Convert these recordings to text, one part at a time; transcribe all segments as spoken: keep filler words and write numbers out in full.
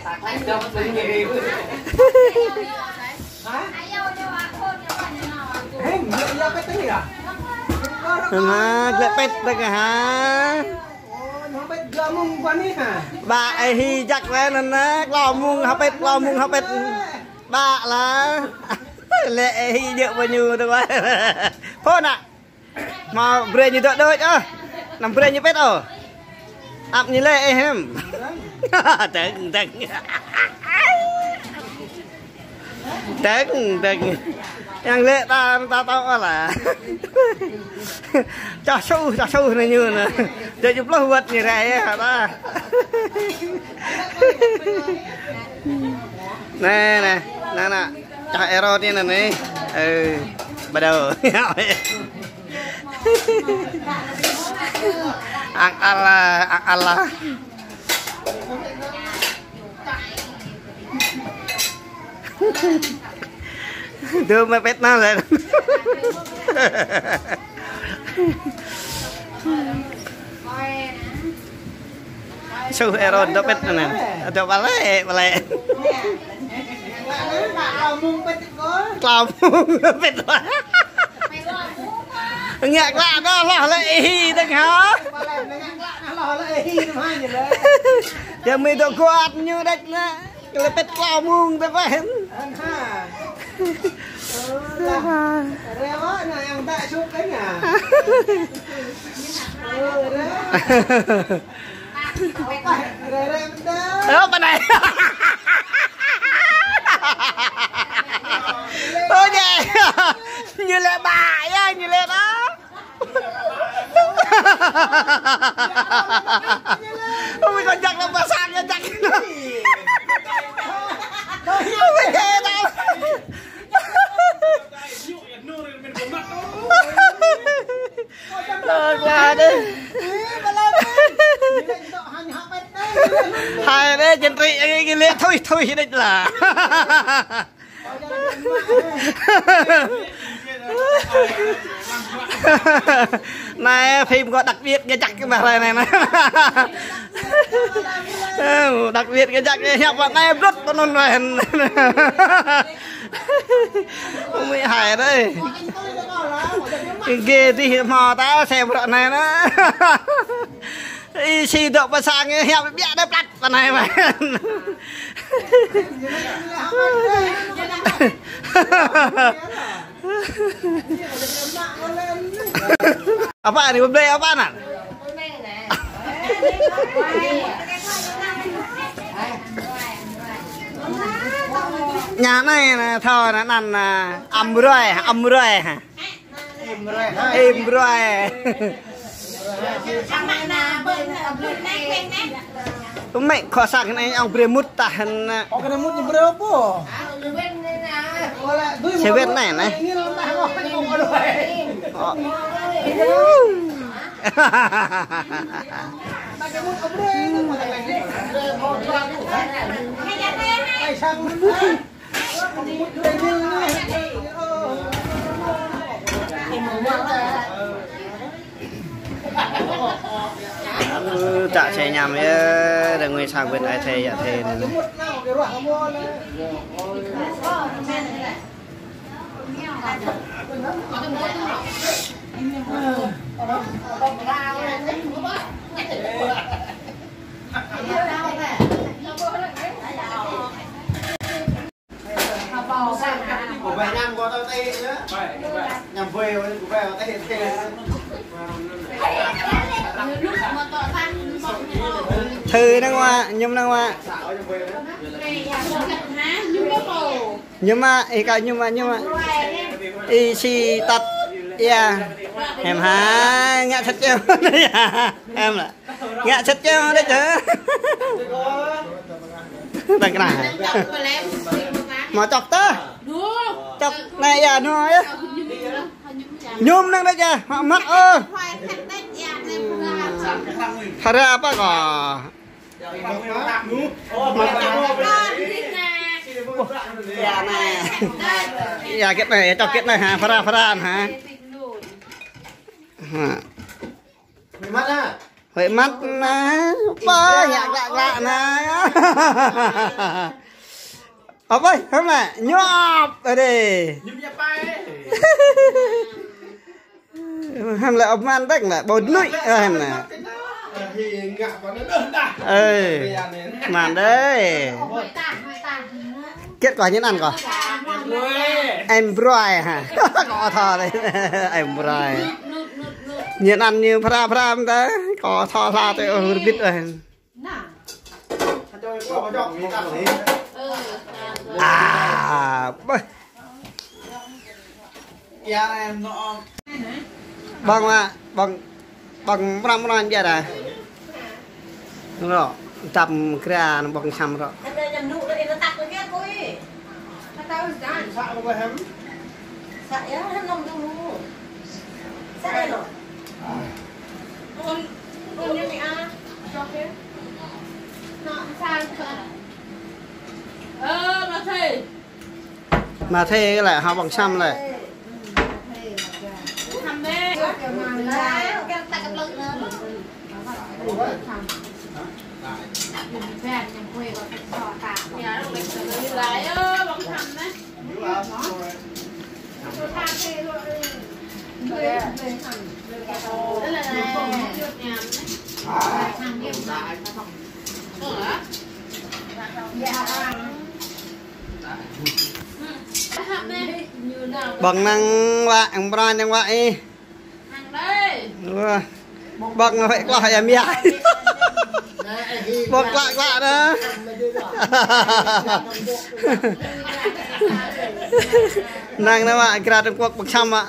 Hă? Hă, glăi pet tơkă hă? Bă, ih hi jak lĕ anŭn nă, klâo mông hơpet, klâo mông hơpet. Bă lah. Lĕ ih hi djơ̆ pơ ñu tơkă. Phŭn nă. Hmâo brơi ñu dŏ đôč ôh. Anăm brơi ñu pet ôh. Ăp ñu lĕ ih hiư̆m. Dơ̆ng, dơ̆ng. Dơ̆ng, dơ̆ng. Yang lĕ ta, ta tŏ lah. Čoh suh, čoh suh nă ñu nă. Djơ̆ pluh wơ̆t ñu rai yơh ta. Nă, nă, nă, nă. Čoh ero ti nă nă. Ơ, bắt đầu. Ang Allah, ang Allah. Dơ mă pet nă lĕ. Suh ero dŏ pet nă. Dŏ pale, pale. Klâo mông pet. Ngă klă nă hloh lĕ ih hi dơ̆ng hă. Yang mơi dŏ kuat ñu đĕč nă. Kơ lĕ pet klâo mông tơ phen. Ơ, pơ anai. Ơ, djai. Ñu lĕ bă yơh, ñu lĕ bă. Ôi, kâo jak lăm pơ sang, kâo jak. Ôi, djai tao. Ơ, klă đĕ. Hai đĕ, jên rĭ, ơ, kơ lĕ thui, thui đĕč lah. Anai phim kâo đặc biệt ngă jak kơ mă hrơi anai nă. Ơ, đặc biệt ngă jak kơ hiăp wă anai blŭt pơ anŭn wă. Mơi hai đĕ. Gê dih hmâo ta sem ră anai nă. Ih si dŏ pơ sang hiăp biă đĕ plat pơ anai mă. Apa ni, bơblĕ apa nă? Ñu anai nă, thâo nă, anăn nă, ăm brơi, ăm brơi hă. Êm brơi. Tơmĕ kơ sang anai ŏng brơi mŭt tah ană. Ơ, kơ anai mŭt ñu brơi pô. Sĕ wĕt anai nă. Ơ. Ơ, čă sĕ ñăm yơh, rơngui sang wĕt ai thê yă thê anai. Thư năng wa, ñŭm năng wa. Ñŭm mă, ih kâo ñŭm mă, ñŭm mă. Ih si tăt, ia. Em ha, ngă sĕt čeo. Em lah. Ngă sĕt čeo đĕč hă. Đang kơna. Mă čŏk tah. Čŏk anai ia nô ia. Ñŭm năng đĕč ia. Mă mă ơ. Phara apa kâo. Ia anai. Ia kĕt anai, čŏk kĕt anai ha, phara phara ha. Ha. Ơi, măt anai, ƀơi, ngă klă klă anai. Ơ ƀơi, hăm lĕ, ñuăp, ơi đê. Hăm lĕ, ơ, măn đĕk lĕ, ƀu nuih, ơ, hăm lĕ. Ơ, măn đê. Kiet kâo ñu ăn kâo. Em bruai hă. Kâo thâo đê. Em bruai. Ñu ăn ñu phara phara mơ̆n ta. Kâo thâo hla tui ôh rơbit ôh. À, ƀơi. Ƀơ̆ng mă, ƀơ̆ng, ƀơ̆ng mram mram biă đa. Rŏ, dăm gra anŭn ƀơ̆ng čăm rŏ. Ơ, Matthê. Matthê lĕ, hă ƀơ̆ng čăm lĕ. Ƀơ̆ng năng wă, em bruai năng wă ih. Wah. Ƀơ̆ng huĭ kloh ia miah. Ƀơ̆ng klă klă đa. Năng anai wă, gra Trung Quốc ƀơ̆ng čăm wă.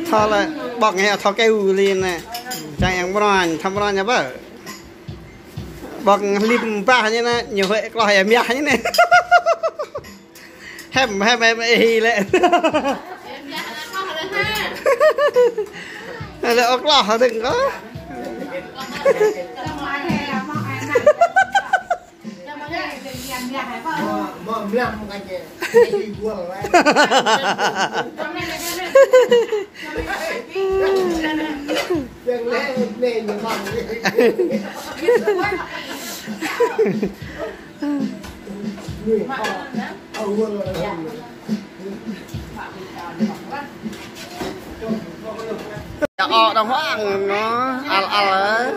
Thâo lĕ, ƀơ̆ng hĕ thâo kơ u lin anai. Čang em bruai, čăm bruai ñu ƀơi. Ƀơ̆ng hlĭm ƀah ñu anai, ñu huĭ kloh ia miah ñu anai. Hăm, hăm, hăm, ih lĕ. Lĕ ôh kloh đing kâo. Ơ, đang hoang nó, al al.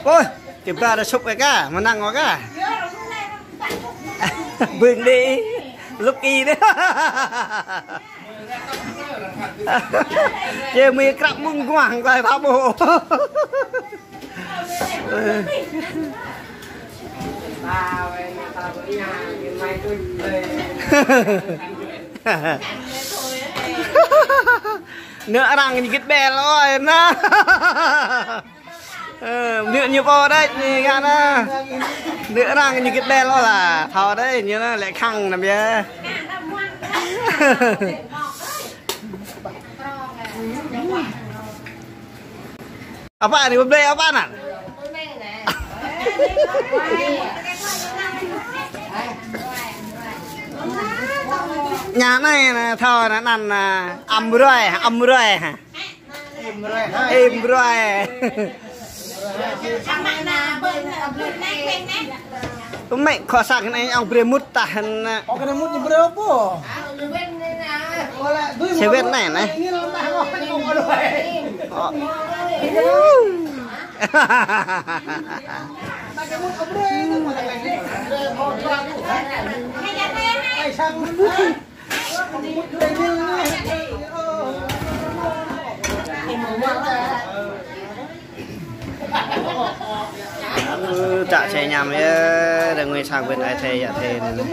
Ôi, tiba ada sup ka, menang ka. Bưng đi, lŭk i đi. Či mui krăp mơ̆ng guang klai thâo ƀô̆. Nơ arăng ñu gĭt ƀel ơi nă. Ơ, nơ ñu pô đĕč ñu ngă nă. Nơ arăng ñu gĭt ƀel ơi lah. Thâo đĕč ñu nă lĕ khăng nă biă. Apa ni, bơblĕ apa nă? Ñu anai nă, thâo nă, anăn nă, ăm bruai, ăm bruai hă. Êm bruai. Tơmĕ kho sang anai ŏng brơi mŭt tah nă. Ŏng kơ anai mŭt ñu brơi pô. Xe buýt anai, anai. Ơ. Ơ, čă čĕ ñăm yơh, rơngui sang bên ai thê, yă thê anai.